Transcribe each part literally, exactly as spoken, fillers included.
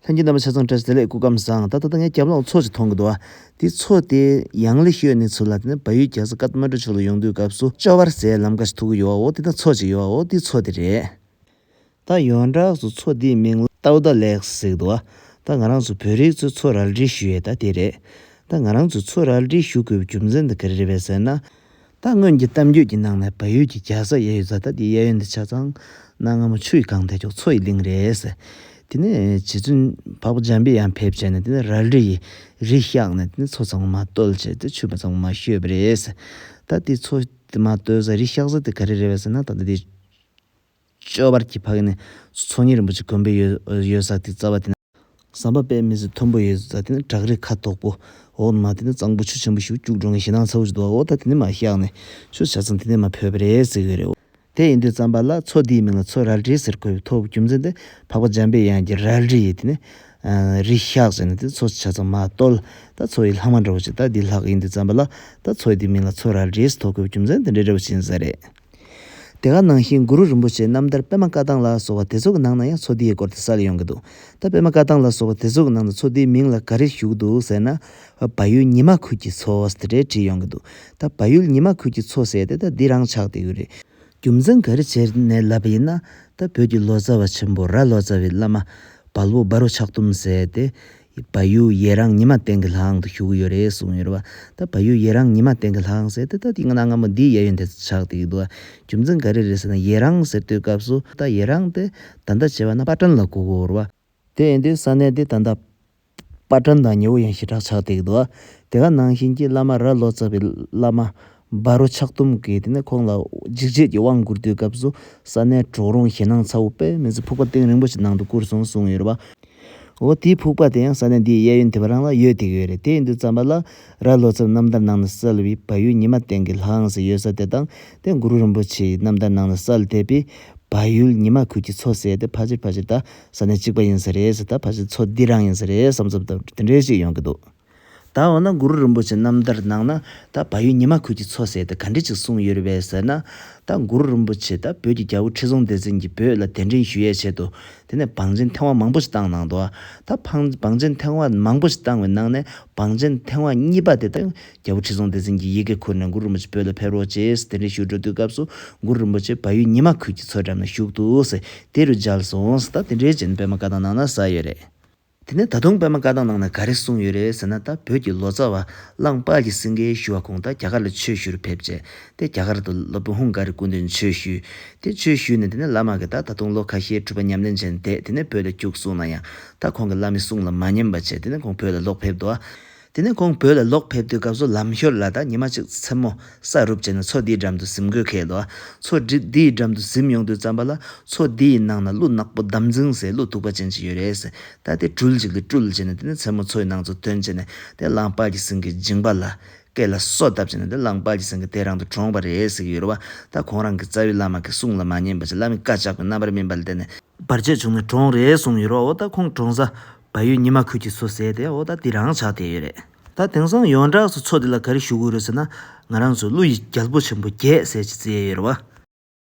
ལྷན་རྒྱས་རྣམ་པ་ཆ་ཚང་བཀྲ་ཤིས་བདེ་ལེགས། སྐུ་ཁམས་བཟང་། ད་ལྟ་ད་ངའི་རྒྱབ་ལོགས་མཚོ་ཅིག་མཐོང་གི་འདུག་ཨ། འདི་མཚོ་དེ་ཡང་ལེ་ཤོད་ནས་ཚུར་ལ་དེ་ནས་བལ་ཡུལ་རྒྱལ་ས་ཀཏ་མན་ཌུ་ཕྱོགས་ལ་ཡོང་དུས་སྐབས་སུ་ཅོ་བར་ཟེར་ལམ་ཁ་ཞིག་ཐུག་གི་ཡོད་ཨ། འོ་དེ་ན་མཚོ་ཅིག་ཡོད་ཨ། འོ་དེ་མཚོ་དེ་རེད། ད་ཡོངས་གྲགས་སུ་མཚོ་འདིའི་མིང་ལ་ཏའུ་ད་ལེག་ཟེར་གི་འདུག་ཨ། ད་ང་རང་ཚོ་བོད་རིགས་ཚོས་མཚོ་རལ་གྲི་ཞུ་ཡས་ད་དེ་རེད། ད་ང་རང་ཚོས་མཚོ་རལ་གྲི་ཞུ་དགོས་པའི་རྒྱུ་མཚན་དེ་ག་རེ་རེད་པས་ཟེར་ན། ད་སྔོན་གྱི་གཏམ་རྒྱུད་ཀྱི་ནང་ནས་བལ་ཡུལ་གྱི་རྒྱལ་ས་གཡས་གཡོན་ཟེར་ད་དེ་གཡས་གཡོན་དེ་ཆ་ཚང་གནའ་སྔ་མོ་ཆུ་ཡིས་གང་བསྡད་ཀྱོག་མཚོ་ཡི་གླིང་རེད་ཟེར། དེ་ནས་རྗེ་བཙུན་འཕགས་པ་འཇམ་པའི་དབྱངས་ཕེབས་བྱས་ནས་དེ་ནས་རལ་གྲི་ཡིས་རི་བཤགས་ནས་དེ་ནས་མཚོ་ཚང་མ་བཏོལ་བྱས་ཏེ་ཆུ་མ་ཚང་མ་བཤོས་པ་རེད་ཟེར། ད་དེ་མཚོ་དེ་མ་བཏོལ་ས་རི་བཤགས་ས་དེ་ག་རེ་རེད་པས་ཟེར་ན། ད་ལྟ་དེ་ཅོ་བར་གྱི་ཕ་གི་ནས་མཚོ་ཉིད་རིན་པོ་ཆེ་དགོན་པའི་ཡོད་ཡོད་ས་དེ་རྩ་བ་དེ་ན། ཟམ་པ་དཔེ་མི་སྲིད་མཐོན་པོ་ཡོད་ས་དེ་ནི་བྲག་རི་ཁ་དོག་པོ། འོ་མ་དེ་ནི་གཙང་པོ་ཆུ་ཆེན་པོ་ཞིག་བཅུག་འགྲོ་མཁན་ཞེད་སྣང་ཚ་བོ་ཞིག་འདུག་འོ་ད་དེ་ནི་མ་བཤགས་ནས་ཆུ་ཆ་ཚང་དེ་ནི་མ་བོས་པ་རེད་ཟེར་གི་རེད། དེ་ཡིན་དུས་ཙམ་པ་ལ་མཚོ་འདིའི་མིང་ལ་མཚོ་རལ་གྲི་ཟེར་དགོས་པའི་ཐོག་རྒྱུ་མཚན་དེ་འཕགས་པ་འཇམ་པའི་དབྱངས་ཀྱི་རལ་གྲི་ཡིས་དེ་ནི་རི་བཤགས་ཟེར་ནས་དེ་མཚོ་ཆ་ཚང་མ་བཏོལ། ད་མཚོ་ཡི་ལྷག་མ་འདྲ་བོ་ཞིག་ད་འདི་ལྷག་ཡིན་དུས་ཙམ་པ་ལ་ད་མཚོ་འདིའི་མིང་ལ་མཚོ་རལ་གྲི་ཟེར་ཐོགས་དགོས་པའི་རྒྱུ་མཚན་དེ་འདྲའི་འདྲ་བོ་ཞིག་ཡིན་ས་རེད། དེ་ག་ནང་བཞིན་གུ་རུ་རིན་པོ་ཆེའི་རྣམ་ཐར་པད་མ་བཀའ་ཐང་ལ་སོགས་པ་དེ་ཚོ་གི་ནང་ན་ཡང་མཚོ་འདི་ཡི་སྐོར་དེ་གསལ་ཡོང་གི་འདུག་ད་པད་མ་བཀའ་ཐང་ལ་སོགས་པ་དེ་ཚོ་གི་ནང་ན་མཚོ་འདིའི་མིང་ལ་ག་རེ་ཞུ་གི་འདུག་ཟེར་ན། བལ་ཡུལ་ཉི་མ་ཁུལ་གྱི་མཚོ་ཟེར་དེ་འདྲས་བྲིས་ཡོང་གི་འདུག་ད་བལ་ཡུལ་ཉི་མ་ཁུལ་གྱི་མཚོ་ཟེར་དེ་ད་འདི་རང་ཆགས་བསྡད་ཡོད་རེད། རྒྱུ་མཚན་ག་རེ་བྱས་ནས་ལབ་པ་ཡིན་ན། ད་བོད་ཀྱི་ལོ་ཙཱ་བ་ཆེན་པོ་ར་ལོ་ཙཱ་བའི་བླ་མ་བལ་པོ་སྦ་རོ་ཕྱག་སྟོམ་ཟེར་དེ། བལ་ཡུལ་ཡེ་རང་ཉི་མ་སྟེང་གི་ལྷ་ཁང་དུ་བཞུགས་ཡོད་རེད་གསུངས་ཡོད་རེད་བ། ད་བལ་ཡུལ་ཡེ་རང་ཉི་མ་སྟེང་གི་ལྷ་ཁང་ཟེར་དེ་ད་དེ་སྔ་ན་སྔ་མོ་འདིའི་གཡས་གཡོན་དེ་ཆགས་བསྡད་ཀྱི་འདུག་བ། རྒྱུ་མཚན་ག་རེ་རེད་ཟེར་ན་ཡེ་རང་ཟེར་དུས་སྐབས་སུ་ད་ཡེ་རང་དེ་ད་ལྟ་བྱས་པ་ན་པ་ཊན་ལ་གོ་གི་ཡོད་རེད་བ། དེ་ཡིན་དུས་ས་གནས་དེ་ད་ལྟ་པ་ཊན་དང་ཉེ་བོ་ཡང་ཞེ་དྲག་ཆགས་བསྡད་ཀྱི་འདུག་བ། དེ་ག་ནང་བཞིན་གྱི་བླ་མ་ར་ལོ་ཙཱ་བའི་བླ་མ་སྦ་རོ་ཕྱག་སྟོམ་གྱིས་དེ་ནས་ཁོང་ལ་འཇིགས་བྱེད་ཀྱི་དབང་བསྐུར་དུས་སྐབས་སུ་ས་གནས་གྲོག་རོང་ཞེད་སྣང་ཚ་བོ་དཔེ་མི་སྲིད་ཕུག་པ་གཏིང་རིང་པོ་ཞིག་ནང་དུ་བསྐུར་སོང་གསུངས་ཡོད་རེད་བ། འོ་དེའི་ཕུག་པ་དེ་ཡང་ས་གནས་འདིའི་གཡས་གཡོན་དེ་བ་རང་ལ་ཡོད་བསྡད་ཀྱི་ཡོད་རེད། དེ་ཡིན་དུས་ཙམ་པ་ལ་ར་ལོ་ཙཱ་རྣམ་ཐར་ནང་ནས་གསལ་བའི་བལ་ཡུལ་ཉི་མ་སྟེང་གི་ལྷ་ཁང་ཟེར་ཡོད་ས་དེ་དང་དེ་གུ་རུ་རིན་པོ་ཆེའི་རྣམ་ཐར་ནང་ནས་གསལ་བསྡད་པའི་བལ་ཡུལ་ཉི་མ་ཁུལ་གྱི་མཚོ་ཟེར་དེ་ཕལ་ཆེར་ཕལ་ཆེར་ད་ས་གནས་གཅིག་པ་ཡིན་ས་རེད་ཟེར། ད་ཕལ་ཆེར་མཚོ་འདི་རང་ཡིན་ས་རེད་བསམ་བསམ་ད་དེ་འདྲའི་ཞིག་ཡོང་གི་འདུག་ད་འོ་ན་གུ་རུ་རིན་པོ་ཆེ་རྣམ་ཐར་ནང་ན་ད་བལ་ཡུལ་ཉི་མ་ཁུལ་གྱི་མཚོ་ཟེར་དེ་ག་འདྲ་ཅིག་གསུངས་ཡོད་རེད་པས་ཟེར་ན། ད་གུ་རུ་རིན་པོ་ཆེ་ད་བོད་ཀྱི་རྒྱལ་པོ་ཁྲི་སྲོང་ལྡེ་བཙན་གྱིས་བོད་ལ་གདན་འདྲེན་ཞུ་ཡས་ཆེད་དུ་དེ་ནས་བང་ཆེན་ཐེངས་མ་མང་པོ་ཞིག་བཏང་གནང་འདུག་ད་བང་བང་ཆེན་ཐེངས་མ་མང་པོ་ཞིག་བཏང་བའི་ནང་ནས་བང་ཆེན་ཐེངས་མ་གཉིས་པ་དེ་ད་རྒྱལ་པོ་ཁྲི་སྲོང་ལྡེ་བཙན་གྱིས་ཡི་གེ་ཁུར་ནས་གུ་རུ་རིན་པོ་ཆེ་བོད་ལ་ཕེབས་རོགས་བྱེད་ཟེར་གདན་འདྲེན་ཞུ་འགྲོ་དུས་སྐབས་སུ་གུ་རུ་རིན་པོ་ཆེ་བལ་ཡུལ་ཉི་མ་ཁུལ་གྱི་མཚོའི་འགྲམ་ན་བཞུགས་འདུག་ཟེར་དེ་རུ་མཇལ་སོང་ཟེར། ད་དེ་འདྲའི་རྗེས་པད་མ་བཀའ་ཐང་ནང་ན་གསལ་ཡོད་རེད། དེ་ནས་ད་དུང་པད་མ་བཀའ་ཐང་ནང་ན་ག་རེ་གསུངས་ཡོད་རེད་ཟེར་ན། ད་བོད་ཀྱི་ལོ་ཙཱ་བ་གླང་དཔལ་གྱི་སེང་གེ་ཞུ་བ་ཁོང་ད་རྒྱ་གར་ལ་ཆོས་ཞུ་རུ་ཕེབས་རྗེས་དེ་རྒྱ་གར་དུ་སློབ་དཔོན་ཧཱུྃ་ཀ་རའི་སྐུ་མདུན་ཆོས་ཞུས། དེ་ཆོས་ཞུས་ནས་དེ་ནས་བླ་མ་གིས་ད་ད་དུང་ལོ་ཁ་ཤས་སྒྲུབ་པ་ཉམས་ལེན་བྱས་ནས་བསྡད། དེ་ནས་བོད་ལ་བཅུག་གསུངས་ན་ཡང་ད་ཁོང་གིས་བླ་མའི་གསུང་ལ་མ་ཉན་པ་བྱས་དེ་ནས་ཁོང་བོད་ལ་ལོག་ཕེབས་འདུག་ཨ། དེ་ནས་ཁོང་བོད་ལ་ལོག་ཕེབས་དུས་སྐབས་སུ་ལམ་ཞོར་ལ་ད་ཉི་མ་གཅིག་མཚན་མོ་ས་རུབ་བྱས་ནས་མཚོ་འདིའི་འགྲམ་དུ་གཟིམ་དགོས་ཁེལ་འདུག་ཨ། མཚོ་འདི་འདིའི་འགྲམ་དུ་གཟིམ་ཡོང་དུས་ཙམ་པ་ལ་མཚོ་འདིའི་ནང་ན་ཀླུ་ནག་པོ་དམ་འཛིང་ཟེར་ཀླུ་གདུག་པ་ཅན་ཅིག་ཡོད་རེད་ཟེར། ད་དེ་སྦྲུལ་ཅིག་ལ་སྤྲུལ་བྱས་ནས་དེ་ནས་མཚན་མོ་མཚོའི་ནང་དུ་ཐོན་བྱས་ནས་དེ་གླང་དཔལ་གྱི་སེང་གེ་མཇིང་པ་ལ་སྐེ་ལ་སོ་བཏབ་བྱས་ནས་དེ་གླང་དཔལ་གྱི་སེང་གེ་དེ་རང་དུ་གྲོངས་པ་རེད་ཟེར་གྱི་ཡོད་རེད་བ། ད་ཁོང་རང་གི་རྩ་བའི་བླ་མ་གི་གསུང་ལ་མ་ཉན་པ་ཅིག་བླ་མའི་བཀའ་བཅག་པའི་རྣམ་པར་སྨིན་པ་ལ་བརྟེན་ནས་བར་ཆད་བྱུང་ནས་གྲོངས་རེད་གསུངས་ཡོད་རེད་བ། འོ་ད་ཁོང་གྲོངས་ས་བལ་ཡུལ་ཉི་མ་ཁུལ་གྱི་མཚོ་ཟེར་དེ་འོ་ད་འདི་རང་ཆགས་བསྡད་ཡོད་རེད། ད་དེང་སང་ཡོངས་གྲགས་སུ་མཚོ་འདི་ལ་ག་རེ་ཞུ་དགོས་རེད་ཟེར་ན། ང་རང་ཚོ་ཀླུ་ཡི་རྒྱལ་པོ་ཆེན་པོ་བརྒྱད་ཟེར་ཅིག་བརྩི་ཡས་ཡོད་རེད་བ།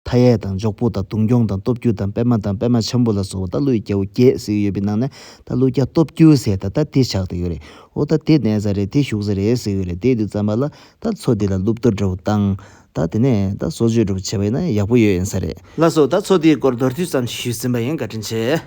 མཐའ་ཡས་དང་འཇོག་པོ་དང་དུང་སྐྱོང་དང་སྟོབས་སྐྱུ་དང་པད་མ་དང་པད་མ་ཆེན་པོ་ལ་སོགས་པ་ད་ཀླུ་ཡི་རྒྱལ་པོ་བརྒྱད་ཟེར་གྱི་ཡོད་པའི་ནང་ནས་ད་ཀླུ་རྒྱལ་སྟོབས་སྐྱུ་ཟེར་ད་ད་དེ་ཆགས་བསྡད་ཡོད་རེད། འོ་ད་དེ་གནས་ས་རེད། དེ་བཞུགས་ས་རེད་ཟེར་གྱི་ཡོད་རེད། དེ་དུས་ཙམ་པ་ལ་ད་མཚོ་འདི་ལ་ཀླུ་གཏོར་འདྲ་བོ་བཏང་། ད་དེ་ནས་ད་གསོལ་མཆོད་འདྲ་བོ་བྱས་པ་ཡིན་ན་ཡག་པོ་ཡོད་ཡིན་ས་རེད། ལགས་སོ། ད་མཚོ་འདིའི་སྐོར་མདོར་བསྡུས་ཙམ་ཞིག་ཞུས་ཟིན་པ་ཡིན། བཀའ་དྲིན་ཆེ།